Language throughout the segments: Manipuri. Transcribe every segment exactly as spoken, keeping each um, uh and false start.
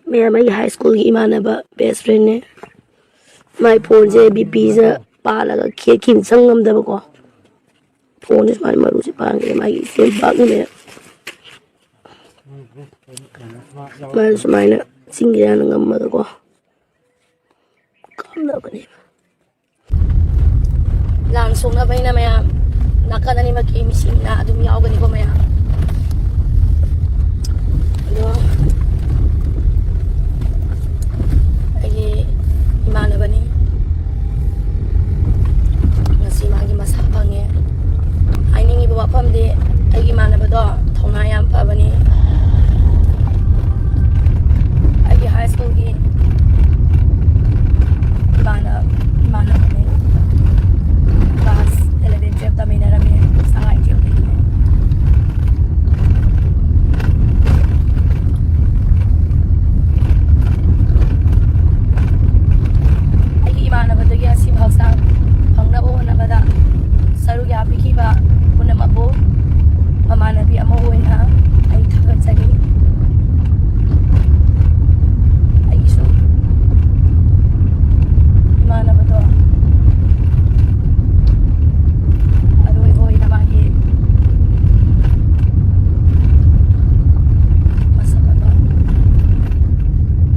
ꯃꯌꯥꯝ ꯑꯩꯒꯤ ꯍꯥꯏ ꯁ꯭ꯀꯨꯜꯒꯤ ꯏꯃꯥꯟꯅꯕ ꯕꯦꯁ ꯐ꯭ꯔꯦꯟꯅꯦ꯫ ꯃꯥꯏ ꯐꯣꯟꯁꯦ ꯕꯤ ꯄꯤꯁꯦ ꯄꯥꯜꯂꯒ ꯈꯦꯠꯈꯤꯅ ꯆꯪ ꯉꯝꯗꯕꯀꯣ꯫ ꯐꯣꯟꯁꯦ ꯁꯨꯃꯥꯏꯅ ꯃꯔꯨꯁꯦ ꯄꯥꯟꯈ꯭ꯔꯦ, ꯃꯥꯒꯤ ꯏꯁꯇꯦꯝ ꯄꯥꯛꯅꯅꯦ꯫ ꯃꯥꯅ ꯁꯨꯃꯥꯏꯅ ꯆꯤꯡꯒꯤ ꯌꯥꯝꯅ ꯉꯝꯃꯒꯀꯣ ꯀꯥꯞꯅꯕꯅꯦꯕ꯫ ꯂꯥꯟ ꯁꯣꯛꯅꯕꯅꯤꯅ ꯃꯌꯥꯝ ꯅꯥꯀꯟ ꯑꯅꯤꯃꯛꯀꯤ ꯃꯤꯁꯤꯡꯅ ꯑꯗꯨꯝ ꯌꯥꯎꯒꯅꯤꯀꯣ ꯃꯌꯥꯝ꯫ ꯑꯗꯣ ꯑꯩꯒꯤ ꯏꯃꯥꯟꯅꯕꯅꯤ, ꯉꯁꯤ ꯃꯥꯒꯤ ꯃꯁꯥ ꯐꯪꯉꯦ꯫ ꯍꯥꯏꯅꯤꯡꯉꯤꯕ ꯋꯥꯐꯝꯗꯤ, ꯑꯩꯒꯤ ꯏꯃꯥꯟꯅꯕꯗꯣ ꯊꯧꯅꯥ ꯌꯥꯝ ꯐꯕꯅꯤ꯫ ꯑꯩꯒꯤ ꯍꯥꯏ ꯁ꯭ꯀꯨꯜꯒꯤ ꯏꯃꯥꯟꯅ- ꯏꯃꯥꯟꯅꯕꯅꯦ꯫ ꯀ꯭ꯂꯥꯁ ꯏꯂꯚꯦꯟ ꯇꯨꯌꯦꯜꯞ ꯇꯝꯃꯤꯟꯅꯔꯝꯃꯦ, ꯁꯉꯥꯏ ꯇꯨꯌꯦꯜꯞꯇꯒꯤꯅꯦ꯫ ꯑꯩꯒꯤ ꯏꯃꯥꯟꯅꯕꯗꯒꯤ ꯑꯁꯤꯕ ꯍꯛꯆꯥꯡ ꯐꯪꯅꯕ ꯍꯣꯠꯅꯕꯗ ꯁꯔꯨꯛ ꯌꯥꯕꯤꯈꯤꯕ ꯄꯨꯝꯅꯃꯛꯄꯨ ꯃꯃꯥꯟꯅꯕꯤ ꯑꯃ ꯑꯣꯏꯅ ꯑꯩ ꯊꯥꯒꯠꯆꯔꯤ꯫ ꯑꯩꯒꯤꯁꯨ ꯏꯃꯥꯟꯅꯕꯗꯣ ꯑꯔꯣꯏꯕ ꯑꯣꯏꯅ ꯃꯥꯒꯤ ꯃꯁꯛ ꯑꯗꯣ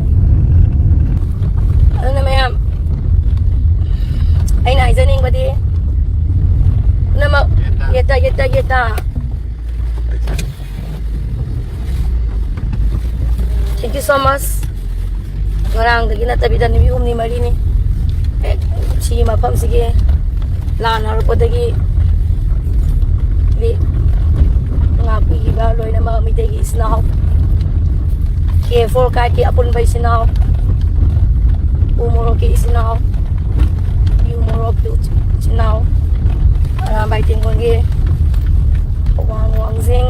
ꯑꯩ ꯑꯗꯨꯅ ꯃꯌꯥꯝ, ꯑꯩꯅ ꯍꯥꯏꯖꯅꯤꯡꯕꯗꯤ ꯄꯨꯝꯅꯃꯛ ꯌꯦꯠꯇ, ꯌꯦꯠꯇ, ꯌꯦꯠꯇ꯫ Thank you so much. ꯉꯔꯥꯡꯗꯒꯤ ꯅꯠꯇꯕꯤꯗ ꯅꯨꯃꯤꯠ ꯍꯨꯝꯅꯤ ꯃꯔꯤꯅꯤ ꯍꯦꯛ ꯁꯤꯒꯤ ꯃꯐꯝꯁꯤꯒꯤ ꯂꯥꯟ ꯍꯧꯔꯛꯄꯗꯒꯤ ꯉꯥꯛꯄꯤꯈꯤꯕ ꯂꯣꯏꯅꯃꯛ ꯃꯤꯇꯩꯒꯤ ꯏꯆꯤꯟ ꯏꯅꯥꯎ, ꯀꯦ ꯐꯣꯔ ꯀꯥꯏꯠꯀꯤ ꯑꯄꯨꯟꯕ ꯏꯆꯤꯟ ꯏꯅꯥꯎ, ꯎ ꯃꯣꯔꯣꯛꯀꯤ ꯏꯆꯤꯟ ꯏꯅꯥꯎ, ꯌꯨ ꯃꯣꯔꯣꯛꯀꯤ ꯏꯆꯤꯟ ꯏꯅꯥꯎ, ꯑꯔꯥꯝꯕꯥꯏ ꯇꯦꯡꯒꯣꯜꯒꯤ, ꯑꯋꯥꯡ ꯋꯥꯡꯖꯤꯡ,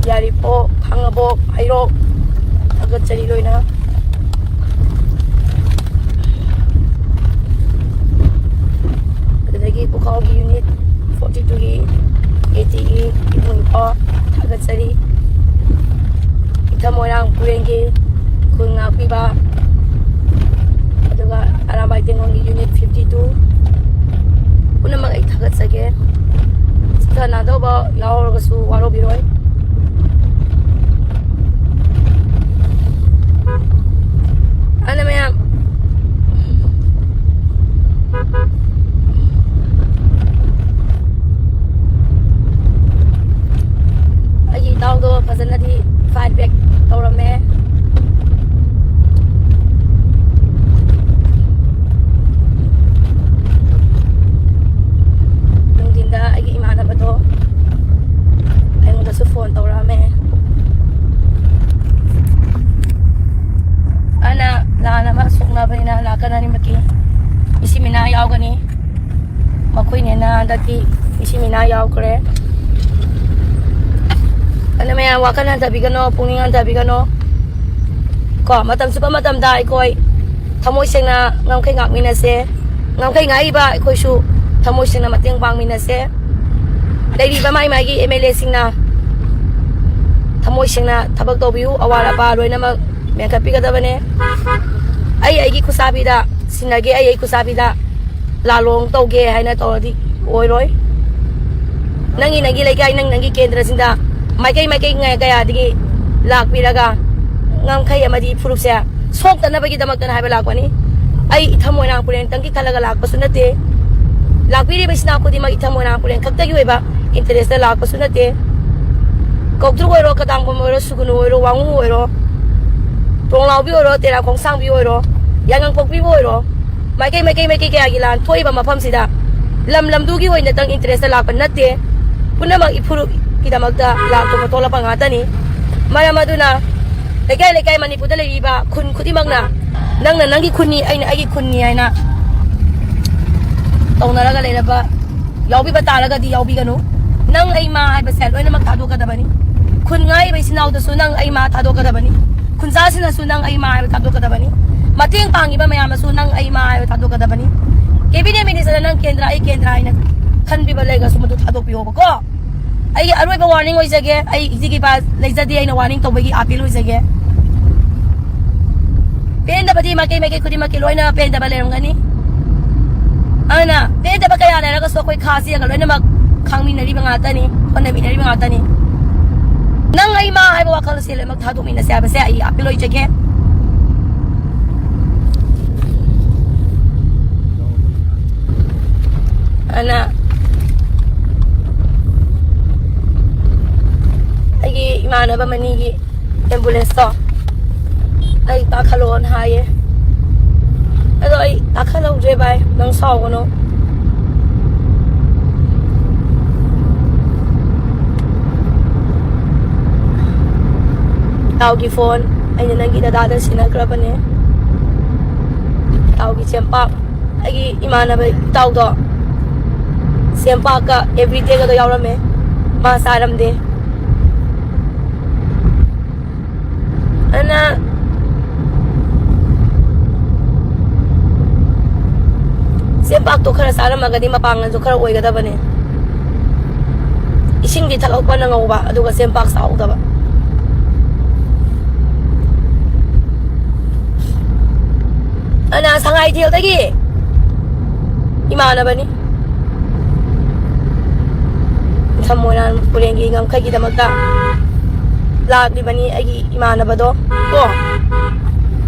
ꯌꯥꯏꯔꯤꯄꯣꯛ, ꯈꯥꯡꯉꯕꯣꯛ, ꯍꯩꯔꯣꯛ, ꯊꯥꯒꯠꯆꯔꯤ ꯂꯣꯏꯅ꯫ ꯑꯗꯨꯗꯒꯤ ꯄꯨꯈꯥꯎꯒꯤ ꯌꯨꯅꯤꯠ ꯐꯣꯔꯇꯤ ꯇꯨꯒꯤ ꯑꯦ ꯇꯤꯒꯤ ꯏꯕꯨꯡ ꯏꯄ꯭ꯋꯥ ꯊꯥꯒꯠꯆꯔꯤ꯫ ꯏꯊꯝ ꯃꯣꯏꯔꯥꯡ ꯄꯨꯔꯦꯟꯒꯤ ꯁ꯭ꯀꯨꯜ ꯉꯥꯛꯄꯤꯕ, ꯑꯗꯨꯒ ꯑꯔꯥꯝꯕꯥꯏ ꯇꯦꯡꯒꯣꯡꯒꯤ unit fifty two ꯄꯨꯝꯅꯃꯛ ꯑꯩ ꯊꯥꯒꯠꯆꯒꯦ꯫ ꯁꯤꯗ ꯅꯥꯗꯧꯕ ꯌꯥꯎꯔꯒꯁꯨ ꯋꯥꯔꯧꯕꯤꯔꯣꯏ꯫ ꯑꯗꯨꯅ ꯃꯌꯥꯝ, ꯑꯩꯒꯤ ꯏꯇꯥꯎꯗꯣ ꯐꯖꯅꯗꯤ fight back ꯇꯧꯔꯝꯃꯦ꯫ ꯅꯨꯡꯊꯤꯟꯗ ꯑꯩꯒꯤ ꯏꯃꯥꯟꯅꯕꯗꯣ ꯑꯩꯉꯣꯟꯗꯁꯨ phone ꯇꯧꯔꯛꯑꯝꯃꯦ꯫ ꯑꯅ ꯂꯥꯟ ꯑꯃ ꯁꯣꯛꯅꯕꯅꯤꯅ ꯅꯥꯀꯟ ꯑꯅꯤꯃꯛꯀꯤ ꯃꯤꯁꯤ ꯃꯤꯅꯥ ꯌꯥꯎꯒꯅꯤ꯫ ꯃꯈꯣꯏꯅꯦꯅ ꯍꯟꯗꯛꯇꯤ ꯃꯤꯁꯤ ꯃꯤꯅꯥ ꯌꯥꯎꯈ꯭ꯔꯦ꯫ ꯑꯗꯨꯅ ꯃꯌꯥꯝ ꯋꯥꯈꯜ ꯍꯟꯊꯕꯤꯒꯅꯣ, ꯄꯨꯛꯅꯤꯡ ꯍꯟꯊꯕꯤꯒꯅꯣ꯫ ꯀꯣ, ꯃꯇꯝ ꯆꯨꯞꯄ ꯃꯇꯝꯗ ꯑꯩꯈꯣꯏ ꯊꯃꯣꯏ ꯁꯦꯡꯅ ꯉꯝꯈꯩ ꯉꯥꯛꯃꯤꯟꯅꯁꯦ꯫ ꯉꯝꯈꯩ ꯉꯥꯛꯏꯕ ꯑꯩꯈꯣꯏꯁꯨ ꯊꯃꯣꯏ ꯁꯦꯡꯅ ꯃꯇꯦꯡ ꯄꯥꯡꯃꯤꯟꯅꯁꯦ꯫ ꯂꯩꯔꯤꯕ ꯃꯥꯏ ꯃꯥꯏꯒꯤ MLA ꯁꯤꯡꯅ ꯊꯃꯣꯏ ꯁꯦꯡꯅ ꯊꯕꯛ ꯇꯧꯕꯤꯌꯨ꯫ ꯑꯋꯥꯠ ꯑꯄꯥ ꯂꯣꯏꯅꯃꯛ ꯃꯦꯟꯈꯠꯄꯤꯒꯗꯕꯅꯦ꯫ ꯑꯩ ꯑꯩꯒꯤ ꯈꯨꯁꯥꯕꯤꯗ ꯁꯤꯟꯅꯒꯦ, ꯑꯩ ꯑꯩ ꯈꯨꯁꯥꯕꯤꯗ ꯂꯥꯂꯣꯡ ꯇꯧꯒꯦ ꯍꯥꯏꯅ ꯇꯧꯔꯗꯤ ꯑꯣꯏꯔꯣꯏ꯫ ꯅꯪꯒꯤ ꯅꯪꯒꯤ ꯂꯩꯀꯥꯏ, ꯅꯪ ꯅꯪꯒꯤ ꯀꯦꯟꯗ꯭ꯔꯁꯤꯡꯗ ꯃꯥꯏꯀꯩ ꯃꯥꯏꯀꯩ ꯉꯥꯏ ꯀꯌꯥꯗꯒꯤ ꯂꯥꯛꯄꯤꯔꯒ ꯉꯝꯈꯩ ꯑꯃꯗꯤ ꯐꯨꯔꯨꯞꯁꯦ ꯁꯣꯛꯇꯅꯕꯒꯤꯗꯃꯛꯇꯅ ꯍꯥꯏꯕ ꯂꯥꯛꯄꯅꯤ꯫ ꯑꯩ ꯏꯊꯝ ꯃꯣꯏꯔꯥꯡ ꯄꯨꯔꯦꯟꯇꯪꯒꯤ ꯈꯜꯂꯒ ꯂꯥꯛꯄꯁꯨ ꯅꯠꯇꯦ꯫ ꯂꯥꯛꯄꯤꯔꯤꯕ ꯏꯆꯤꯟ ꯏꯅꯥꯎ ꯈꯨꯗꯤꯡꯃꯛ ꯏꯊꯝ ꯃꯣꯏꯔꯥꯡ ꯄꯨꯔꯦꯟ ꯈꯛꯇꯒꯤ ꯑꯣꯏꯕ interest ꯂꯥꯛꯄꯁꯨ ꯅꯠꯇꯦ꯫ ꯀꯧꯇ꯭ꯔꯨꯛ ꯑꯣꯏꯔꯣ, ꯀꯗꯥꯡꯕꯝ ꯑꯣꯏꯔꯣ, ꯁꯨꯒꯨꯅꯨ ꯑꯣꯏꯔꯣ, ꯋꯥꯉꯨ ꯑꯣꯏꯔꯣ, ꯄꯣꯡꯂꯥꯎꯕꯤ ꯑꯣꯏꯔꯣ, ꯇꯦꯔꯥ ꯈꯣꯡꯁꯥꯡꯕꯤ ꯑꯣꯏꯔꯣ, ꯌꯥꯉꯪꯄꯣꯛꯄꯤꯕꯨ ꯑꯣꯏꯔꯣ, ꯃꯥꯏꯀꯩ ꯃꯥꯏꯀꯩ ꯃꯥꯏꯀꯩ ꯀꯌꯥꯒꯤ ꯂꯥꯟ ꯊꯣꯛꯏꯕ ꯃꯐꯝꯁꯤꯗ ꯂꯝ ꯂꯝꯗꯨꯒꯤ ꯑꯣꯏꯅꯇꯪ interest ꯂꯥꯛꯄ ꯅꯠꯇꯦ꯫ ꯄꯨꯝꯅꯃꯛ ꯏꯐꯨꯔꯨꯞꯀꯤꯗꯃꯛꯇ ꯂꯥꯛꯇꯨꯅ ꯊꯣꯛꯂꯛꯄ ꯉꯥꯛꯇꯅꯤ꯫ ꯃꯔꯝ ꯑꯗꯨꯅ ꯂꯩꯀꯥꯏ ꯂꯩꯀꯥꯏ ꯃꯅꯤꯄꯨꯔꯗ ꯂꯩꯔꯤꯕ ꯈꯨꯟ ꯈꯨꯗꯤꯡꯃꯛꯅ ꯅꯪꯅ ꯅꯪꯒꯤ ꯈꯨꯟꯅꯤ, ꯑꯩꯅ ꯑꯩꯒꯤ ꯈꯨꯟꯅꯤ ꯍꯥꯏꯅ ꯇꯧꯅꯔꯒ ꯂꯩꯔꯕ ꯌꯥꯎꯕꯤꯕ ꯇꯥꯔꯒꯗꯤ ꯌꯥꯎꯕꯤꯒꯅꯨ꯫ ꯅꯪ ꯑꯩ ꯃꯥ ꯍꯥꯏꯕꯁꯦ ꯂꯣꯏꯅꯃꯛ ꯊꯥꯗꯣꯛꯀꯗꯕꯅꯤ꯫ ꯈꯨꯟ ꯉꯥꯛꯏꯕ ꯏꯆꯤꯟ ꯏꯅꯥꯎꯗꯁꯨ ꯅꯪ ꯑꯩ ꯃꯥ ꯊꯥꯗꯣꯛꯀꯗꯕꯅꯤ꯫ ꯈꯨꯟꯖꯥꯁꯤꯡꯅꯁꯨ ꯅꯪ ꯑꯩ ꯃꯥ ꯍꯥꯏꯕ ꯊꯥꯗꯣꯛꯀꯗꯕꯅꯤ꯫ ꯃꯇꯦꯡ ꯄꯥꯡꯉꯤꯕ ꯃꯌꯥꯝꯅꯁꯨ ꯅꯪ ꯑꯩ ꯃꯥ ꯍꯥꯏꯕ ꯊꯥꯗꯣꯛꯀꯗꯕꯅꯤ꯫ Cabinet Minister ꯅꯪ ꯀꯦꯟꯗ꯭ꯔ, ꯑꯩ ꯀꯦꯟꯗ꯭ꯔ ꯍꯥꯏꯅ ꯈꯟꯕꯤꯕ ꯂꯩꯔꯒꯁꯨ ꯃꯗꯨ ꯊꯥꯗꯣꯛꯄꯤꯌꯣꯕꯀꯣ꯫ ꯑꯩꯒꯤ ꯑꯔꯣꯏꯕ warning ꯑꯣꯏꯖꯒꯦ꯫ ꯑꯩ ꯏꯖꯤꯒꯤ ꯄꯥ ꯂꯩꯖꯗꯦ꯫ ꯑꯩꯅ warning ꯇꯧꯕꯒꯤ appeal ꯑꯣꯏꯖꯒꯦ꯫ ꯈꯨꯗꯤꯡꯃꯛꯀꯤ, ꯃꯥꯏꯀꯩ ꯈꯨꯗꯤꯡꯃꯛꯀꯤ ꯂꯣꯏꯅ ꯄꯦꯟꯗꯕ ꯂꯩꯔꯝꯒꯅꯤ꯫ ꯑꯗꯨꯅ ꯄꯦꯟꯗꯕ ꯀꯌꯥ ꯂꯩꯔꯒꯁꯨ ꯑꯩꯈꯣꯏ ꯈꯥ ꯆꯦꯒ ꯂꯣꯏꯅꯃꯛ ꯈꯥꯡꯃꯤꯟꯅꯔꯤꯕ ꯉꯥꯛꯇꯅꯤ, ꯍꯣꯠꯅꯃꯤꯟꯅꯔꯤꯕ ꯉꯥꯛꯇꯅꯤ꯫ ꯅꯪ ꯑꯩ ꯃꯥ ꯍꯥꯏꯕ ꯋꯥꯈꯜꯁꯦ ꯂꯣꯏꯅꯃꯛ ꯊꯥꯗꯣꯛꯃꯤꯟꯅꯁꯦ ꯍꯥꯏꯕꯁꯦ ꯑꯩ ꯑꯄꯤꯜ ꯑꯣꯏꯖꯒꯦ꯫ ꯑꯗꯨꯅ ꯑꯩꯒꯤ ꯏꯃꯥꯟꯅꯕ ꯃꯅꯤꯒꯤ ꯑꯦꯝꯕꯨꯂꯦꯟꯁꯇꯣ ꯑꯩ ꯀꯥꯈꯠꯂꯛꯑꯣꯅ ꯍꯥꯏꯌꯦ꯫ ꯑꯗꯣ ꯑꯩ ꯀꯥꯈꯠꯍꯧꯗ꯭ꯔꯦ ꯚꯥꯏ, ꯅꯪ ꯁꯥꯎꯒꯅꯨ꯫ ꯏꯇꯥꯎꯒꯤ ꯐꯣꯟ ꯑꯩꯅ ꯅꯪꯒꯤ ꯗꯗꯥꯗ ꯁꯤꯟꯅꯈ꯭ꯔꯕꯅꯦ꯫ ꯏꯇꯥꯎꯒꯤ ꯆꯦꯝꯄꯥꯛ, ꯑꯩꯒꯤ ꯏꯃꯥꯟꯅꯕ ꯏꯇꯥꯎꯗꯣ ꯆꯦꯝꯄꯥꯛꯀ ꯑꯦꯕ꯭ꯔꯤꯗꯦꯒꯗꯣ ꯌꯥꯎꯔꯝꯃꯦ, ꯃꯥ ꯆꯥꯔꯝꯗꯦ꯫ ꯑꯗꯨꯅ ꯆꯦꯝꯄꯥꯛꯇꯣ ꯈꯔ ꯆꯥꯔꯝꯃꯒꯗꯤ ꯃꯄꯥꯡꯒꯜꯁꯨ ꯈꯔ ꯑꯣꯏꯒꯗꯕꯅꯦ꯫ ꯏꯁꯤꯡꯗꯤ ꯊꯛꯂꯛꯄꯅ ꯉꯧꯕ, ꯑꯗꯨꯒ ꯆꯦꯝꯄꯥꯛ ꯆꯥꯍꯧꯗꯕ꯫ ꯑꯅꯥ ꯁꯉꯥꯏꯊꯦꯜꯗꯒꯤ ꯏꯃꯥꯟꯅꯕꯅꯤ꯫ ꯏꯟꯊꯝ ꯃꯣꯏꯔꯥꯡ ꯄꯨꯔꯦꯟꯒꯤ ꯉꯝꯈꯩꯒꯤꯗꯃꯛꯇ ꯂꯥꯛꯂꯤꯕꯅꯤ ꯑꯩꯒꯤ ꯏꯃꯥꯟꯅꯕꯗꯣ ꯀꯣ꯫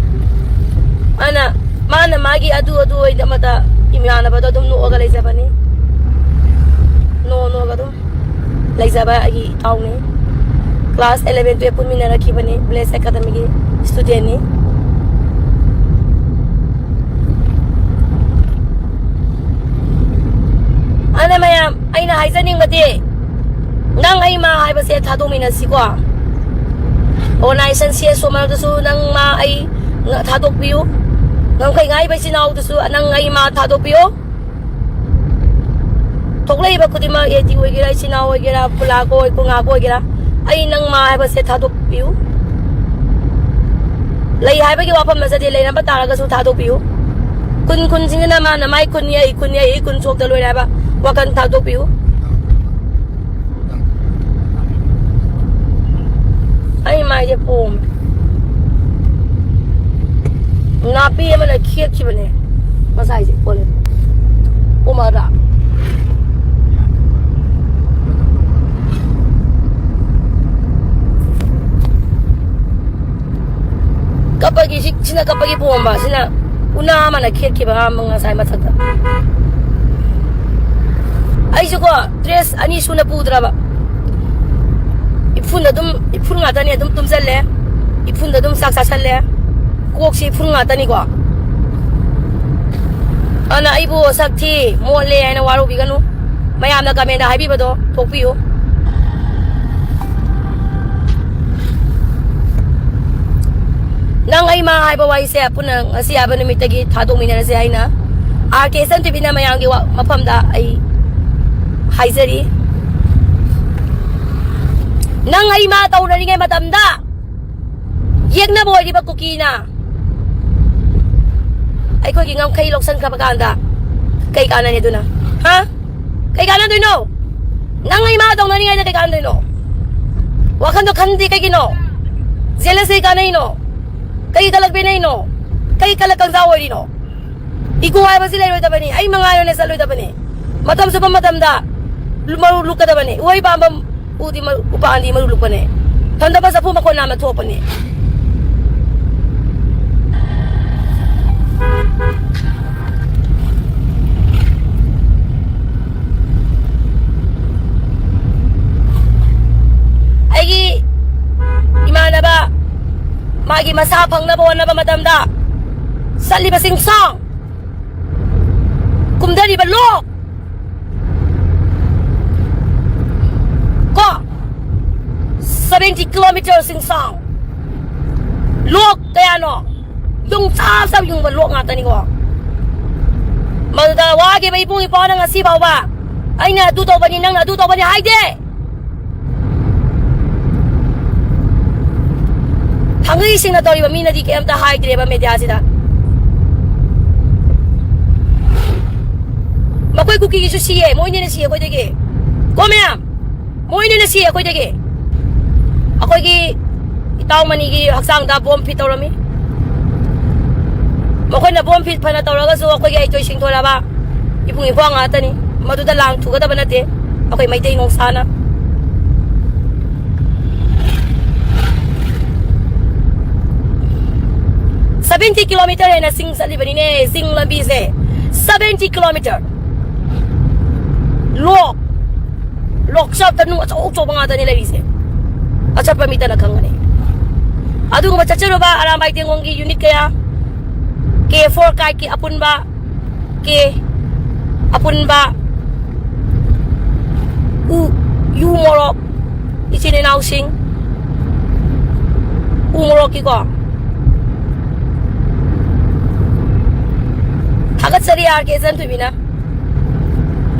ꯑꯅ ꯃꯥꯅ ꯃꯥꯒꯤ ꯑꯗꯨ ꯑꯗꯨ ꯑꯣꯏꯗꯃꯛꯇ ꯏꯃꯥꯟꯅꯕꯗꯣ ꯑꯗꯨꯝ ꯅꯣꯛꯑꯒ ꯂꯩꯖꯕꯅꯤ꯫ ꯅꯣꯛ ꯅꯣꯛꯑꯒ ꯑꯗꯨꯝ ꯂꯩꯖꯕ ꯑꯩꯒꯤ ꯏꯇꯥꯎꯅꯤ꯫ ꯀ꯭ꯂꯥꯁ ꯑꯦꯂꯚꯦꯟ ꯇꯨꯌꯦꯜꯞ ꯄꯨꯟꯃꯤꯟꯅꯔꯛꯈꯤꯕꯅꯤ, ꯕ꯭ꯂꯦꯁ ꯑꯦꯀꯥꯗꯃꯤꯒꯤ ꯁ꯭ꯇꯨꯗꯦꯟꯅꯤ꯫ ꯑꯗꯨꯅ ꯃꯌꯥꯝ, ꯑꯩꯅ ꯍꯥꯏꯖꯅꯤꯡꯕꯗꯤ, ꯅꯪ ꯑꯩ ꯃꯥ ꯍꯥꯏꯕꯁꯦ ꯊꯥꯗꯣꯛꯃꯤꯟꯅꯁꯤꯀꯣ꯫ ꯑꯣꯔꯒꯅꯥꯏꯖꯦꯁꯟ ꯁꯤ ꯑꯦꯁ ꯑꯣ ꯃꯔꯛꯇꯁꯨ ꯅꯪ ꯃꯥ ꯑꯩ ꯉ-, ꯊꯥꯗꯣꯛꯄꯤꯌꯨ꯫ ꯉꯝꯈꯩ ꯉꯥꯏꯕ ꯏꯆꯤꯟ ꯏꯅꯥꯎꯗꯨꯁꯨ ꯅꯪ ꯑꯩ ꯃꯥ ꯊꯥꯗꯣꯛꯄꯤꯌꯨ꯫ ꯊꯣꯛꯂꯛꯏꯕ ꯈꯨꯗꯤꯡꯃꯛ, ꯑꯦ ꯇꯤ ꯑꯣꯏꯒꯦꯔꯥ, ꯏꯆꯤꯟ ꯏꯅꯥꯎ ꯑꯣꯏꯒꯦꯔꯥ, ꯈꯨꯂꯥꯛꯄ ꯑꯣꯏ-, ꯈꯨꯉꯥꯛꯄ ꯑꯣꯏꯒꯦꯔꯥ, ꯑꯩ ꯅꯪ ꯃꯥ ꯍꯥꯏꯕꯁꯦ ꯊꯥꯗꯣꯛꯄꯤꯌꯨ꯫ ꯂꯩ ꯍꯥꯏꯕꯒꯤ ꯋꯥꯐꯝ ꯅꯠꯆꯗꯦ, ꯂꯩꯔꯝꯕ ꯇꯥꯔꯒꯁꯨ ꯊꯥꯗꯣꯛꯄꯤꯌꯨ꯫ ꯈꯨꯟ ꯈꯨꯟꯁꯤꯡꯁꯤꯅ ꯃꯥꯅ ꯃꯥꯏ ꯈꯨꯟꯅꯤ, ꯑꯩ ꯈꯨꯟꯅꯤ, ꯑꯩ ꯈꯨꯟ ꯁꯣꯛꯇ ꯂꯣꯏꯔꯦ ꯍꯥꯏꯕ ꯋꯥꯈꯜ ꯊꯥꯗꯣꯛꯄꯤꯌꯨ꯫ ꯑꯩ ꯃꯥꯏꯁꯦ ꯄꯣꯝꯃꯦ꯫ ꯅꯨꯄꯤ ꯑꯃꯅ ꯈꯦꯠꯈꯤꯕꯅꯦ ꯉꯁꯥꯏꯁꯦ꯫ ꯀꯣꯜꯂꯦ꯫ ꯎꯃꯔꯗ꯫ ꯀꯞꯄꯒꯤ ꯁꯤ-, ꯁꯤꯅ ꯀꯞꯄꯒꯤ ꯄꯣꯝꯕ, ꯁꯤꯅ ꯎꯅꯥ ꯑꯃꯅ ꯈꯦꯠꯈꯤꯕ ꯑꯃ ꯉꯁꯥꯏ ꯃꯊꯛꯇ꯫ ꯑꯩꯁꯨꯀꯣ, ꯗ꯭ꯔꯦꯁ ꯑꯅꯤ ꯁꯨꯅ ꯄꯨꯗ꯭ꯔꯕ꯫ ꯏꯐꯨꯟꯗ ꯑꯗꯨꯝ, ꯏꯐꯨꯟ ꯉꯥꯛꯇꯅꯤ, ꯑꯗꯨꯝ ꯇꯨꯝꯁꯜꯂꯦ꯫ ꯏꯐꯨꯟꯗ ꯑꯗꯨꯝ ꯆꯥꯛ ꯆꯥꯁꯜꯂꯦ꯫ ꯀꯣꯛꯁꯤ ꯏꯐꯨꯟ ꯉꯥꯛꯇꯅꯤꯀꯣ꯫ ꯑꯗꯨꯅ ꯑꯩꯕꯨ ꯁꯛ ꯊꯤ, ꯃꯣꯠꯂꯦ ꯍꯥꯏꯅ ꯋꯥꯔꯧꯕꯤꯒꯅꯨ꯫ ꯃꯌꯥꯝꯅ ꯀꯃꯦꯟꯗ ꯍꯥꯏꯕꯤꯕꯗꯣ ꯊꯣꯛꯄꯤꯌꯨ꯫ ꯅꯪ ꯑꯩ ꯃꯥ ꯍꯥꯏꯕ ꯋꯥꯍꯩꯁꯦ ꯄꯨꯟꯅ ꯉꯁꯤ ꯍꯥꯏꯕ ꯅꯨꯃꯤꯠꯇꯒꯤ ꯊꯥꯗꯣꯛꯃꯤꯟꯅꯔꯁꯦ ꯍꯥꯏꯅ ꯑꯥꯔ ꯀꯦ ꯁꯟ ꯇꯤ ꯚꯤꯅ ꯃꯌꯥꯝꯒꯤ ꯋꯥ-, ꯃꯐꯝꯗ ꯑꯩ ꯍꯥꯏꯖꯔꯤ꯫ ꯅꯪ ꯑꯩ ꯃꯥ ꯇꯧꯅꯔꯤꯉꯩ ꯃꯇꯝꯗ ꯌꯦꯛꯅꯕ ꯑꯣꯏꯔꯤꯕ ꯀꯨꯀꯤꯅ ꯑꯩꯈꯣꯏꯒꯤ ꯉꯝꯈꯩ ꯂꯧꯁꯟꯈ꯭ꯔꯕ ꯀꯥꯟꯗ ꯀꯩ ꯀꯥꯟꯅꯅꯤ ꯑꯗꯨꯅ? ꯍꯥ? ꯀꯩ ꯀꯥꯟꯅꯗꯣꯏꯅꯣ? ꯅꯪ ꯏꯃꯥ ꯇꯧꯅꯔꯤꯉꯩꯗ ꯀꯩ ꯀꯥꯟꯅꯗꯣꯏꯅꯣ? ꯋꯥꯈꯟꯗꯣ ꯈꯟꯗꯦ ꯀꯩꯒꯤꯅꯣ? ꯖꯦꯂꯁ ꯀꯩ ꯀꯥꯟꯅꯩꯅꯣ? ꯀꯩ ꯀꯂꯛ ꯄꯦꯟꯅꯩꯅꯣ? ꯀꯩ ꯀꯂꯛ ꯀꯪꯖꯥ ꯑꯣꯏꯔꯤꯅꯣ? ꯏꯒꯣ ꯍꯥꯏꯕꯁꯤ ꯂꯩꯔꯣꯏꯗꯕꯅꯤ꯫ ꯑꯩ ꯃꯉꯥꯏꯔꯦꯅ ꯆꯠꯂꯣꯏꯗꯕꯅꯤ꯫ ꯃꯇꯝ ꯆꯨꯞꯄ ꯃꯇꯝꯗ ꯃꯔꯨ ꯂꯨꯛꯀꯗꯕꯅꯤ꯫ ꯎꯍꯩ ꯄꯥꯝꯕ ꯎꯗꯤ ꯃꯔꯨ, ꯎꯄꯥꯟꯗꯤ ꯃꯔꯨ ꯂꯨꯛꯄꯅꯦ꯫ ꯊꯟꯗꯕ ꯆꯐꯨ ꯃꯈꯣꯟ ꯅꯥꯝꯅ ꯊꯣꯛꯄꯅꯦ꯫ ꯑꯩꯒꯤ ꯏꯃꯥꯟꯅꯕ ꯃꯥꯒꯤ ꯃꯁꯥ ꯐꯪꯅꯕ ꯍꯣꯠꯅꯕ ꯃꯇꯝꯗ ꯆꯠꯂꯤꯕ ꯆꯤꯡꯁꯥꯡ, ꯀꯨꯝꯊꯔꯤꯕ ꯂꯣꯛ, ꯀꯣ, seventy kilometer ꯆꯤꯡꯁꯥꯡ, ꯂꯣꯛ ꯀꯌꯥꯅꯣ? ꯌꯨꯝ ꯆꯞ ꯆꯞ ꯌꯨꯡꯕ ꯂꯣꯛ ꯉꯥꯛꯇꯅꯤꯀꯣ꯫ ꯃꯗꯨꯗ ꯋꯥꯈꯤꯕ ꯏꯕꯨꯡ ꯏꯄ꯭ꯋꯥꯅ ꯉꯁꯤ ꯐꯥꯎꯕ ꯑꯩꯅ ꯑꯗꯨ ꯇꯧꯕꯅꯤ, ꯅꯪꯅ ꯑꯗꯨ ꯇꯧꯕꯅꯤ ꯍꯥꯏꯗꯦ꯫ ꯊꯥꯡꯒꯩ ꯁꯦꯡꯅ ꯇꯧꯔꯤꯕ ꯃꯤꯅꯗꯤ ꯀꯩꯝꯇ ꯍꯥꯏꯗ꯭ꯔꯦꯕ ꯃꯦꯗꯤꯌꯥꯁꯤꯗ꯫ ꯃꯈꯣꯏ ꯀꯨꯀꯤꯒꯤꯁꯨ ꯁꯤꯌꯦ, ꯃꯣꯏꯅꯤꯅ ꯁꯤꯌꯦ ꯑꯩꯈꯣꯏꯗꯒꯤ꯫ ꯀꯣ ꯃꯌꯥꯝ, ꯃꯣꯏꯅꯤꯅ ꯁꯤꯌꯦ ꯑꯩꯈꯣꯏꯗꯒꯤ꯫ ꯑꯩꯈꯣꯏꯒꯤ ꯏꯇꯥꯎ ꯃꯅꯤꯒꯤ ꯍꯛꯆꯥꯡꯗ ꯕꯣꯝ ꯐꯤꯠ ꯇꯧꯔꯝꯃꯤ꯫ ꯃꯈꯣꯏꯅ ꯕꯣꯝ ꯐꯤꯠ ꯐꯅ ꯇꯧꯔꯒꯁꯨ ꯑꯩꯈꯣꯏꯒꯤ ꯍꯩꯊꯣꯏ ꯁꯤꯡꯊꯣꯏꯔꯕ ꯏꯕꯨꯡ ꯏꯄ꯭ꯋꯥ ꯉꯥꯛꯇꯅꯤ꯫ ꯃꯗꯨꯗ ꯂꯥꯡ ꯊꯨꯒꯗꯕ ꯅꯠꯇꯦ ꯑꯩꯈꯣꯏ ꯃꯩꯇꯩ ꯅꯣꯡꯁꯥꯅ꯫ Seventy kilometer ꯍꯦꯟꯅ ꯆꯤꯡ ꯆꯠꯂꯤꯕꯅꯤꯅꯦ, ꯆꯤꯡ ꯂꯝꯕꯤꯁꯦ꯫ Seventy kilometer꯫ ꯂꯣꯛ, ꯂꯣꯛꯆꯥꯎ ꯇꯅꯨ ꯑꯆꯧ ꯑꯆꯧꯕ ꯉꯥꯛꯇꯅꯤ ꯂꯩꯔꯤꯁꯦ꯫ ꯑꯆꯠꯄ ꯃꯤꯇꯅ ꯈꯪꯒꯅꯤ꯫ ꯑꯗꯨꯒꯨꯝꯕ ꯆꯠꯆꯔꯨꯕ ꯑꯔꯥꯝꯕꯥꯏ ꯇꯦꯡꯒꯣꯡꯒꯤ ꯌꯨꯅꯤꯠ ꯀꯌꯥ, ꯀꯦ ꯐꯣꯔ ꯀꯥꯏꯠꯀꯤ ꯑꯄꯨꯟꯕ, ꯀꯦ ꯑꯄꯨꯟꯕ, ꯎ, ꯌꯨ ꯃꯣꯔꯣꯛ, ꯏꯆꯤꯟ ꯏꯅꯥꯎꯁꯤꯡ, ꯎ ꯃꯣꯔꯣꯛꯀꯤꯀꯣ꯫ ꯊꯥꯒꯠꯆꯔꯤ ꯑꯥꯔ ꯀꯦ ꯏꯆꯟꯊꯣꯏꯕꯤꯅ꯫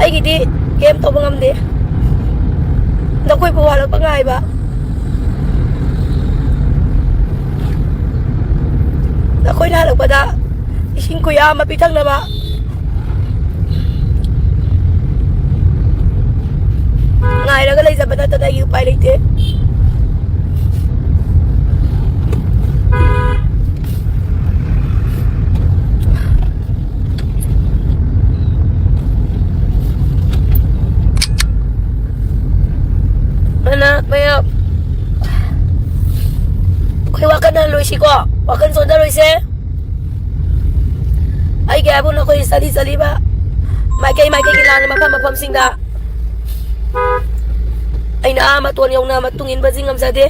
ꯑꯩꯒꯤꯗꯤ ꯀꯩꯝ ꯇꯧꯕ ꯉꯝꯗꯦ꯫ ꯅꯈꯣꯏꯕꯨ ꯍꯜꯂꯛꯄ ꯉꯥꯏꯕ꯫ ꯅꯈꯣꯏꯅ ꯍꯜꯂꯛꯄꯗ ꯏꯁꯤꯡ ꯈꯨꯌꯥ ꯑꯃ ꯄꯤꯊꯛꯅꯕ ꯉꯥꯏꯔꯒ ꯂꯩꯖꯕ ꯅꯠꯇꯅ ꯑꯩꯒꯤ ꯎꯄꯥꯏ ꯂꯩꯇꯦ꯫ ꯑꯗꯨꯅ ꯃꯌꯥꯝ, ꯑꯩꯈꯣꯏ ꯋꯥꯈꯜ ꯍꯜꯂꯣꯏꯁꯤꯀꯣ, ꯋꯥꯈꯜ ꯆꯣꯟꯊꯔꯣꯏꯁꯦ꯫ ꯑꯩꯒꯤ ꯍꯥꯏꯕꯨ ꯅꯈꯣꯏ ꯆꯠꯂꯤ ꯆꯠꯂꯤꯕ ꯃꯥꯏꯀꯩ ꯃꯥꯏꯀꯩꯒꯤ ꯂꯥꯟꯅ ꯃꯐꯝ ꯃꯐꯝꯁꯤꯡꯗ ꯑꯩꯅ ꯑꯥ ꯃꯇꯣꯟ ꯌꯧꯅ ꯃꯇꯨꯡ ꯏꯟꯕꯁꯤ ꯉꯝꯖꯗꯦ꯫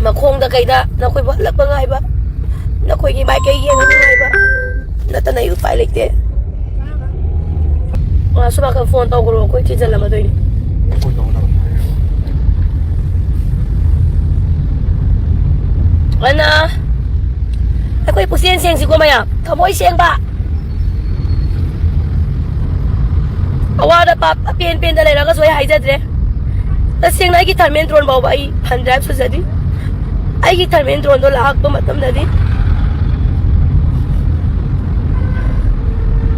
ꯃꯈꯣꯡꯗ ꯀꯩꯗ ꯅꯈꯣꯏꯕꯨ ꯍꯜꯂꯛꯄ ꯉꯥꯏꯕ, ꯅꯈꯣꯏꯒꯤ ꯃꯥꯏꯀꯩ ꯌꯦꯡꯉꯒ ꯉꯥꯏꯕ ꯅꯠꯇꯅ ꯑꯩ ꯎꯄꯥꯏ ꯂꯩꯇꯦ꯫ ꯑ, ꯁꯣꯝ ꯅꯥꯀꯟ ꯐꯣꯟ ꯇꯧꯈ꯭ꯔꯣ, ꯑꯩꯈꯣꯏ ꯊꯤꯖꯤꯜꯂꯝꯃꯗꯣꯏꯅꯤ꯫ ꯑꯗꯨꯅ ꯑꯩꯈꯣꯏ ꯄꯨꯛꯆꯦꯜ ꯁꯦꯡꯁꯤꯀꯣ ꯃꯌꯥꯝ, ꯊꯃꯣꯏ ꯁꯦꯡꯕ꯫ ꯑꯋꯥꯗ ꯄꯥꯞ ꯑꯄꯦꯟ ꯄꯦꯟꯗ ꯂꯩꯔꯒꯁꯨ ꯑꯩ ꯍꯥꯏꯖꯗ꯭ꯔꯦ꯫ ꯇꯁꯦꯡꯅ ꯑꯩꯒꯤ ꯊꯔꯃꯦꯟ ꯗ꯭ꯔꯣꯟ ꯐꯥꯎꯕ ꯑꯩ ꯐꯟ ꯗ꯭ꯔꯥꯏꯚ ꯁꯨꯖꯔꯤ꯫ ꯑꯩꯒꯤ ꯊꯔꯃꯦꯟ ꯗ꯭ꯔꯣꯟꯗꯣ ꯂꯥꯛꯄ ꯃꯇꯝꯗꯗꯤ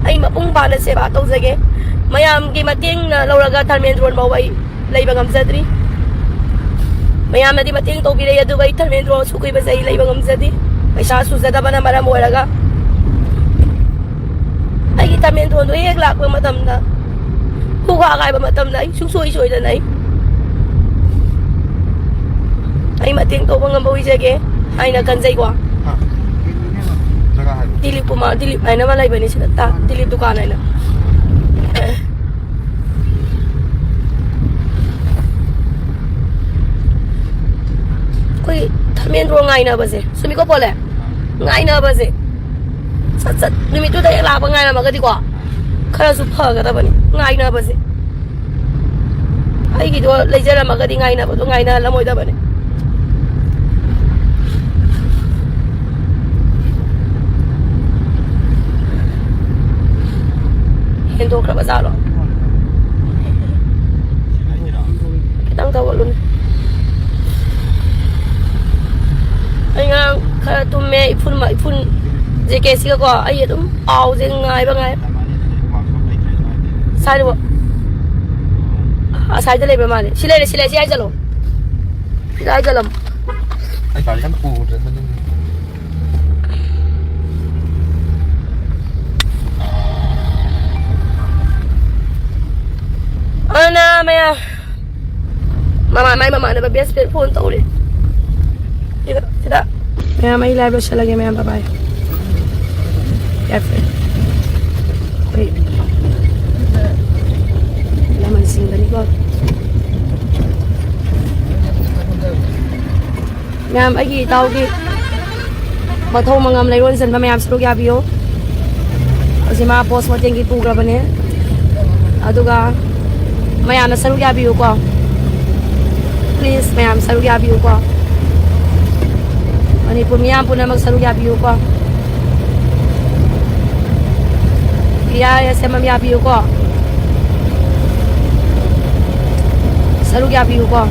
ꯑꯩ ꯃꯄꯨꯡ ꯐꯥꯅ ꯁꯦꯕꯥ ꯇꯧꯖꯒꯦ꯫ ꯃꯌꯥꯝꯒꯤ ꯃꯇꯦꯡꯅ ꯂꯧꯔꯒ ꯊꯔꯃꯦꯟ ꯗ꯭ꯔꯣꯟ ꯐꯥꯎꯕ ꯑꯩ ꯂꯩꯕ ꯉꯝꯖꯗ꯭ꯔꯤ꯫ ꯃꯌꯥꯝꯅꯗꯤ ꯃꯇꯦꯡ ꯇꯧꯕꯤꯔꯛꯏ, ꯑꯗꯨꯒ ꯑꯩ ꯊꯔꯃꯦꯟꯗ꯭ꯔꯣ ꯑꯁꯨꯛ ꯀꯨꯏꯕꯁꯦ ꯑꯩ ꯂꯩꯕ ꯉꯝꯖꯗꯦ꯫ ꯄꯩꯁꯥ ꯁꯨꯖꯗꯕꯅ ꯃꯔꯝ ꯑꯣꯏꯔꯒ ꯑꯩꯒꯤ ꯊꯔꯃꯦꯟꯗ꯭ꯔꯣꯗꯣ ꯍꯦꯛ ꯂꯥꯛꯄ ꯃꯇꯝꯗ ꯈꯨꯒꯥ ꯀꯥꯏꯕ ꯃꯇꯝꯗ ꯑꯩ ꯁꯨꯡꯁꯣꯏ ꯁꯣꯏꯗꯅ ꯑꯩ ꯑꯩ ꯃꯇꯦꯡ ꯇꯧꯕ ꯉꯝꯕ ꯑꯣꯏꯖꯒꯦ ꯍꯥꯏꯅ ꯈꯟꯖꯩꯀꯣ꯫ ꯗꯤꯂꯤꯞ ꯀꯨꯃꯥꯔ, ꯗꯤꯂꯤꯞ ꯍꯥꯏꯅ ꯑꯃ ꯂꯩꯕꯅꯤ ꯁꯤꯗ, ꯗꯤꯂꯤꯞ ꯗꯨꯀꯥꯟ ꯍꯥꯏꯅ꯫ ꯑꯩꯈꯣꯏ ꯊꯔꯃꯦꯟꯗ꯭ꯔꯣ ꯉꯥꯏꯅꯕꯁꯦ ꯁꯨꯃꯤꯀꯣ ꯄꯣꯜꯂꯦ꯫ ꯉꯥꯏꯅꯕꯁꯦ ꯁꯠ ꯁꯠ ꯅꯨꯃꯤꯠꯇꯨꯗ ꯍꯦꯛ ꯂꯥꯛꯄ ꯉꯥꯏꯔꯝꯃꯒꯗꯤꯀꯣ ꯈꯔꯁꯨ ꯐꯒꯗꯕꯅꯤ꯫ ꯉꯥꯏꯅꯕꯁꯦ ꯑꯩꯒꯤꯗꯣ ꯂꯩꯖꯔꯝꯃꯒꯗꯤ ꯉꯥꯏꯅꯕꯗꯣ ꯉꯥꯏꯅꯍꯜꯂꯝꯃꯣꯏꯗꯕꯅꯤ꯫ ꯍꯦꯟꯗꯣꯛꯈ꯭ꯔꯕ ꯖꯥꯠꯂꯣ? ꯈꯤꯇꯪ ꯊꯧꯒꯠꯂꯨꯅꯦ꯫ ꯑꯩ ꯉꯔꯥꯡ ꯈꯔ ꯇꯨꯝꯃꯦ ꯏꯐꯨꯟ ꯏꯐꯨꯟ ꯖꯦꯀꯦꯠꯁꯤꯒꯀꯣ꯫ ꯑꯩ ꯑꯗꯨꯝ ꯄꯥꯎꯁꯦ ꯉꯥꯏꯕ ꯉꯥꯏ꯫ ꯁ꯭ꯋꯥꯏꯗꯕꯨ ꯑꯁꯥꯏꯗ ꯂꯩꯕ ꯃꯥꯜꯂꯦ꯫ ꯁꯤ ꯂꯩꯔꯦ, ꯁꯤ ꯂꯩꯔꯦ, ꯁꯤ ꯍꯥꯏꯖꯜꯂꯣ꯫ ꯁꯤꯗ ꯍꯥꯏꯖꯜꯂꯝꯃꯣ꯫ ꯑꯩ ꯒꯥꯔꯤ ꯀꯟꯅ ꯄꯨꯗ꯭ꯔꯦ ꯃꯅꯤꯡ꯫ ꯑꯗꯨꯅ ꯃꯌꯥꯝ ꯃꯃꯥ ꯃꯥꯏ ꯃꯃꯥꯟꯅꯕ ꯕꯦꯁ ꯐ꯭ꯔꯦꯟ ꯐꯣꯟ ꯇꯧꯔꯦ꯫ ꯁꯤꯗ ꯁꯤꯗ ꯃꯌꯥꯝ ꯑꯩ ꯂꯥꯏꯚ ꯂꯣꯏꯁꯤꯜꯂꯒꯦ ꯃꯌꯥꯝ꯫ ꯕꯥꯏ ꯕꯥꯏ꯫ ꯌꯥꯔꯦ꯫ ꯑꯩꯈꯣꯏ ꯂꯃꯟ ꯁꯤꯡꯒꯅꯤꯀꯣ꯫ ꯃꯌꯥꯝ ꯑꯩꯒꯤ ꯏꯇꯥꯎꯒꯤ ꯃꯊꯧ ꯃꯉꯝ ꯂꯩꯔꯣꯟ ꯆꯟꯕ ꯃꯌꯥꯝ ꯁꯔꯨꯛ ꯌꯥꯕꯤꯌꯨ꯫ ꯍꯧꯖꯤꯛ ꯃꯥ ꯄꯣꯁ ꯃꯣꯔꯇꯦꯝꯒꯤ ꯄꯨꯈ꯭ꯔꯕꯅꯦ꯫ ꯑꯗꯨꯒ ꯃꯌꯥꯝꯅ ꯁꯔꯨꯛ ꯌꯥꯕꯤꯌꯨꯀꯣ꯫ ꯄ꯭ꯂꯤꯖ ꯃꯌꯥꯝ ꯁꯔꯨꯛ ꯌꯥꯕꯤꯌꯨꯀꯣ꯫ ꯃꯅꯤꯄꯨꯔ ꯃꯤꯌꯥꯝ ꯄꯨꯝꯅꯃꯛ ꯁꯔꯨꯛ ꯌꯥꯕꯤꯌꯨꯀꯣ꯫ ꯄꯤ ꯑꯥꯔ ꯑꯦꯁ ꯑꯦꯝ ꯑꯦꯝ ꯌꯥꯕꯤꯌꯨꯀꯣ꯫ ꯁꯔꯨꯛ ꯌꯥꯕꯤꯌꯨꯀꯣ꯫